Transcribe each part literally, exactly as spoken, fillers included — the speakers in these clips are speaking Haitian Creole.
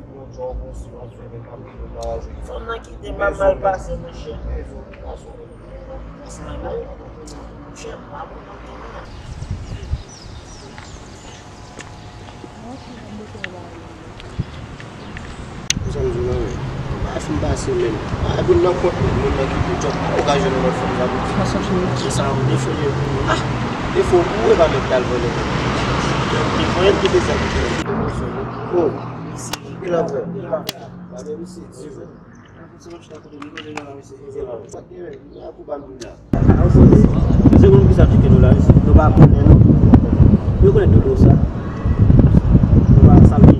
Yon djòb, yon si w ap fè, men pa bliye w pa jwenn. Fanm nan kite m, m ap mal pase, monchè. Monchè, m pa kontan. Ou sa m di w la, men. M pa fin pase, men. Pa gen nan kont, men. Moun nan ki pou djòb, ou ka jwenn yon lòt fanm, sa pou di. Se sa, ou defo li pou ou. Ah! Defo pou ou, e pa mèt l al vòlè. Li voye l kite sa pou fè. Oh, ki l ap fè? Gade misye di vre. Misye konn kisa ki nou la, misye. Nou pa konnen nou. Yo konnen tout sa. Nou pa sa vle.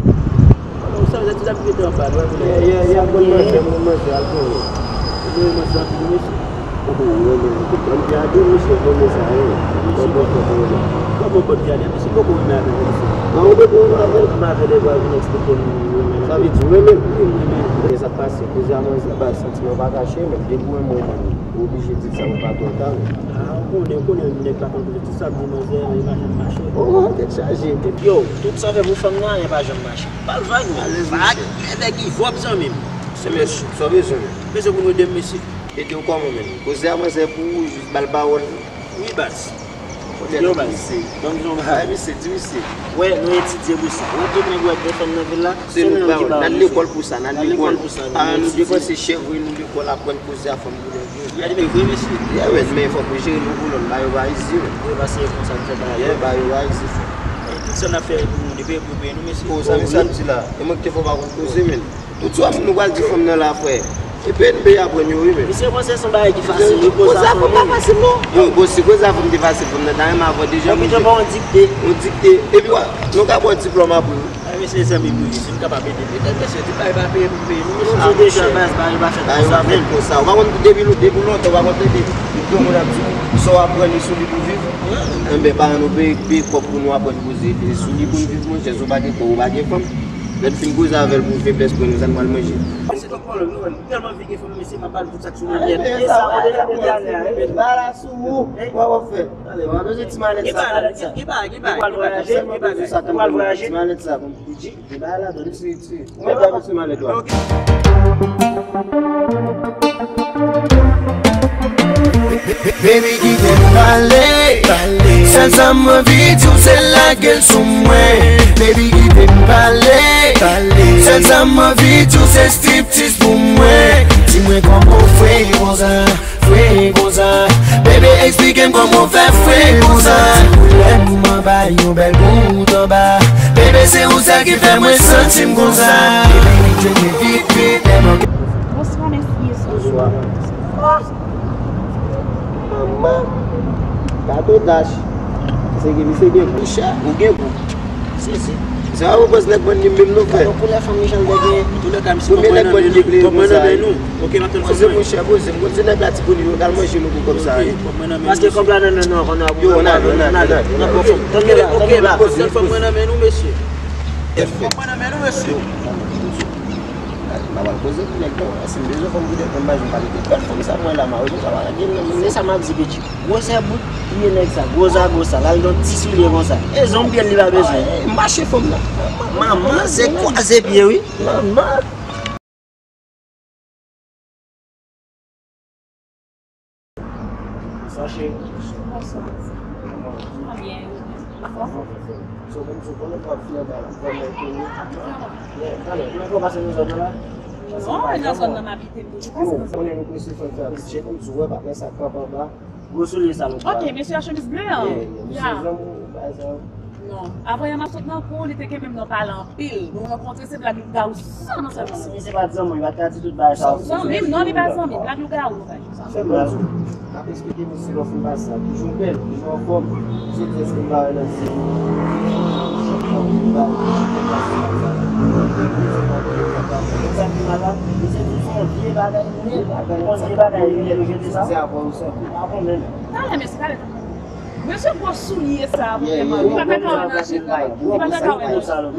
Ou sa vle ti ap mete anba, nou pa konnen. Ye, ye, ye, ap konn manzè, moun manzè, al konnen. Nou manzè anpil, mesye. Ou renmen, ou te pran pye a tou, mesye, renmen sa, wi. Bon, bon, bon, bon, bon. Kòman bon pye a, mesye, poko renmen avè l, mesye. Nan ou poko renmen avè l? Renmen avè l, e pa vin eksplike m, renmen. Sa vle di, ou renmen l? Wi, m renmen l. E sa k pase, koze a manzè, ba, santiman pa kache, men depi w renmen yon moun, ou oblije di l sa, ou pa twò ta, men. Ah, ou konnen, ou konnen, nèg pa konn koze, tout sa m di manzè, li pa janm mache. Oh, tèt chaje. Yo, tout sa w fè pou fanm nan, anyen pa janm mache. Pa l vag, non. Vag, nèg ki vòb, zanmi m. Se mesye, sa w bezwen, men. Bezwen pou nou ede m, mesye. Ede w kòman, menm? Koze a manzè pou ou, jis ba l pawòl. Wi, baz. Yo, baz. Ban m di w yon bagay. Misye, di misye. Wè, nou etidye pou sa. Wè, tout nèg w ap wè k gen fanm nan vil la, se nou menm ki ba yo. N al lekòl pou sa, n al lekòl. Paran nou depanse chè voye nou lekòl aprann koze a fanm pou nèg yo. Gade, men vre, mesye. Yeah, men, men fòk nou jere nou kolòn, ba yo pa izi, men. Yo pa se konsa n fè bagay. Yeah, ba yo pa izi, frè. Tout sa n ap fè pou nou, depi pou peyi nou, mesye. Oh, sa, men sa m di la. E mwen ki te fè w pa konn koze, men. Tout sa nou pral di fanm nan la, frè. E P N B aprann yo, wi, men. Misye panse se yon bagay ki fasil, wi, koze a fanm pa fasil, non. Yo, bon, si koze a fanm te fasil, fanm nan ta renmen avè w deja, monchè. Yon dikte. Yon dikte. Epi, w a, nou ka ba w diplòm apre, wi. Ay, mesye, zanmi m, wi, si m kapab ede, petèt, mesye, tout bagay pa peye pou peye, non, mesye. Ah, monchè. Bagay pa fèt konsa, men. Ou pa konn depi, depi lontan, ou pa konn tande yon moun ap di, sa w aprann, e sou li pou viv. Enben, paran nou peye, peye kòb pou nou aprann koze, e sou li pou n viv, monchè, si w pa gen kòb, ou pa gen fanm. Lè n fin koze avè l pou feblès pou nou, sa n pral manje. Mesye, tonton pwoblèm, nou wè, nou tèlman anvi gen fanm, mesye, m ap ba nou tout sa k sou nou tèt. E sa, ou deja deja lè a, e? Ba la sou ou, w ap fè. Ale, w ap bezwen ti malèt sa, malèt sa. Ki bagay, ki bagay, ki bagay, ki bagay, ki bagay. Ou pral vwayaje? Ti malèt sa, bon, Gucci, gen bagay ladan, li sou, sou. Ou mèt ba nou ti malèt ou a. Ok. Baby, kite m pale. Sèl sa m anvi di w, se lage l sou mwen. Baby, kite m pale. Sèl sa m anvi di w, se striptease pou mwen. Di mwen kòman w fre konsa, fre konsa. Baby, eksplike m kòman w fè fre konsa. Ti koulè m anba, yon bèl bout anba. Baby, se ou sèl ki fè mwen santi m konsa. Baby, vin jwenn mwen vit, vit, lè m Bonswa, mesye. Bonswa. Manman. Gade w dash. Misye gen, misye gen gou. Ou gen gou. Si, si. Se pa pou pòz nèg bann li menm nou fè. Gade koulè fanm li jan l dègye. Premye nèg bann li ble konsa. Poze monchè, poze. M konn se nèg la ti kounye yo k al manje nou pou kòb sa. Paske kòb la nan men nou, konnen w ap. Yo, n al, n al, n al. Tann nou la, tann nou la. Poze, poze. Fòk mwen nan men nou, mesye. Fòk mwen nan men nou, mesye. M pa pral koze pou nèg non, si m bezwen fanm pou tèt mwen, m pa jwenn pale de bèl fanm sa mwen la, m a wè sa pa gen nan men. Se sa m ap di, Gucci. Gwosè bout pye nèg sa, gwo zago sa, l al nan ti soulye konsa. E zonm pye l li pa bezwen. M mache fanm nan. Manman, se kwaze pye, wi. Manman. Sa cheri. Bonswa. Kòman w ye? Mwen byen, e ou menm? Anfòm? So, menm si w konnen w ap fè bay la, vrèman konnen. Men, talè, kòman w pase nan zòn nan la? Bon, nan zòn nan m abite, m toujou pase nan zòn nan. Yo, konnen nou prese fè fè apèt, cheri, m di w wè, pa gen sa k kanpe anba. Gwo soulye sa nou pran. Ok, mesye a chemiz ble an. Yeah, yeah, misye zanmi w, bay sa. Non. Avan yè m ap sot nan kou, li te kenbe m nan pale anpil. Nou rankontre, se blag lougawou sèlman, sèlman. Si misye pa t zanmi w, li pa t ka di tout bagay sa yo. Zanmi m, non, li pa zanmi m. Blag lougawou, nou fè. Sa fè mal. M ap eksplike misye lè w fin pase sa. Toujou bèl, toujou anfòm. Misye di èske m pa wè nan zye. Sa ki mal la, misye di se yon vye bagay. Bon, se bagay li, li jete sa. Se apre ou sòti. Apre menm. Talè, mesye, talè. Mesye, gwo soulye sa a, vrèman. Li pa ta ka wè nan je pa w. Li pa ta ka wè nan je pa w.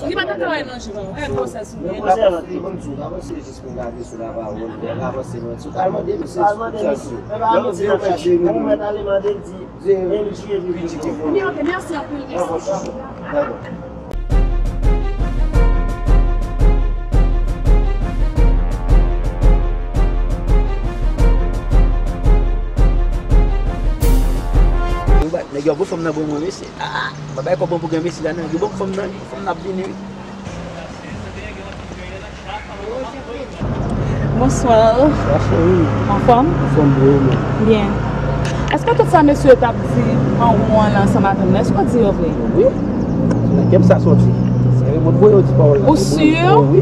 Li pa ta ka wè nan je pa w. Gad gwosè soulye. Mwen konsèy lan, li ban m di w, avanse jis pou m gade sou la pawòl, avanse mwen di w. Al mande misye esplitasyon. Lè m di yo pa jenou. Mwen ale mande l di, M J epi piti ki pou. Ok, mèsi anpil, mèsi. Dakò. Yo ba, nèg yo ap voye fanm nan ban mwen, mesye. Ah, mwen bay kòb mwen pou gen mesye la, non. Yo ban m fanm nan, fanm nan ap vini, wi. Bonswa. Bonswa, cheri. Anfòm? Anfòm, byen, ou menm? Byen. Èske tout sa mesye yo t ap di anwo an la ansanm avè m nan, èske w di yo vre? Wi. Se nan kè m sa soti. Se mwen voye yo di pawòl la. Ou si? Wi.